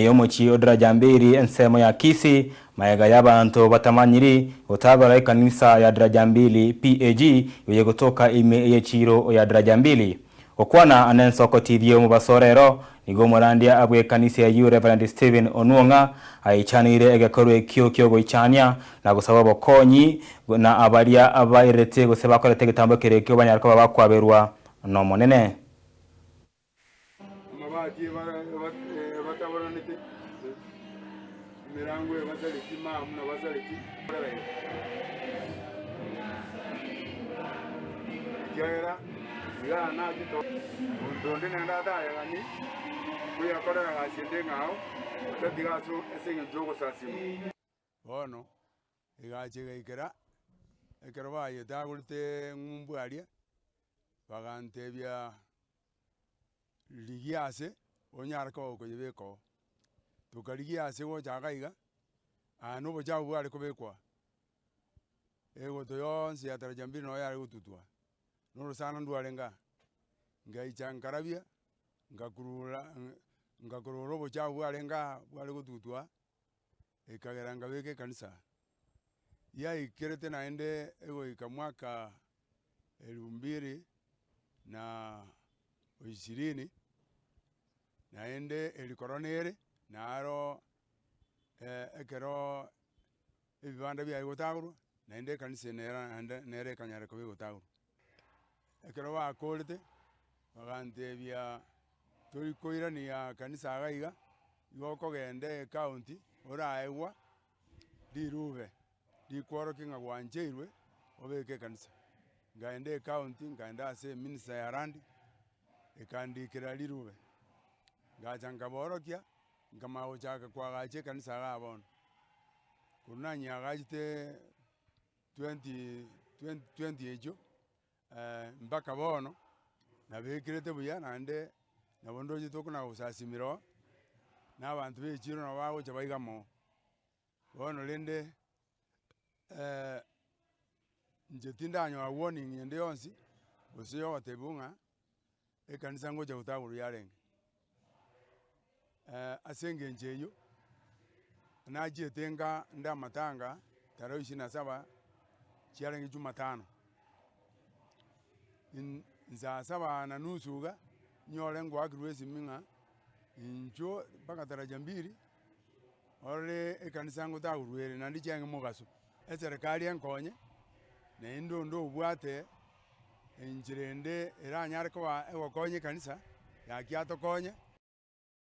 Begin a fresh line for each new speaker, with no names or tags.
y'omochie o Daraja Mbili ensemo ya Kisii, magega y'abanto batamanyiri gotagora ekanisa ya Daraja Mbili PAG eyegotoka ime y'echiiro ya Daraja Mbili. Gokwana nensoko TV omobaso orero, nigo omorandia bw'ekanisa eyio Reverend Stephen Onwong'a aichaneire egekorwa ekio ki'ogoichania na gosaba obokonyi na abaria bairerete gose bakorete egetambo ekere ekio banyare koba bakwaberwa n'Omonene.
Amabati ebataboranete, emerango ebasareti, mamu nabasareti, ekiagera iga nachete monto onde naende atayegani koyakorera gasi ende eng'ao, otatiga ase ase eng'encho y'ogosasima. Bono egacha egaikera, ekero bayetagorete ng'umbu aria, bagantebia rigia ase onyare koba okoyebeka oo. Tokarigia ase gocha iga iga, aya na obochafu bware kobekwa, egoto yonsi ya taraja mbili noyo yare gotutwa, na orosana ndwarenge aa, ngaicha nkarabia, ngakurura ngakurura obochafu bwarenge aa bware gotutwa, ekagera nkabeka ekanisa aa. Yaikerete naende egoika mwaka elfu mbili na ishirini, naende eri korona ere, naro ekero ebibanda biaye gotagorwa, naende ekanisa eye nere naende nere ekanyara koba egotagorwa. Ekero bakorete, bagantebia tori koirania kanisa iga iga, igo okogenda ecounty oraegwa rirube. Rikworokia ng'a gwancheirwe obeke ekanisa. Nkaenda ecounty, nkaenda ase eminister ya land, ekandikera rirube, ngacha nkaborokia, nkamanya gochaka koagacha ekanisa igaa bono. Korwa nanyeagachete twenty twenty twenty echio, mpaka bono, nabekerete buya naende nabo ndoche tokona gosasimera oo, na abanto ba echiro nabo bagocha baigama oo. Bono rende inche tindanyora warning ende yonsi, gose ya ogotebiwa ng'a ekanisa ngocha gotagorwa yarenge. Ase eng'encho eyio, nachiete nka nde amatanga tarehe ishirini na saba, chiarenge jumatano, saa saba na nusu iga, nyore ngoakirwe esimi ng'a inchuo mpaka taraja mbili. Orore ekanisa ngotagorwa ere naende chiang'e mogaso. Eserekari enkonye, naende onde obwate enchera ende eranyare koba egokonya ekanisa, gaki atokonye.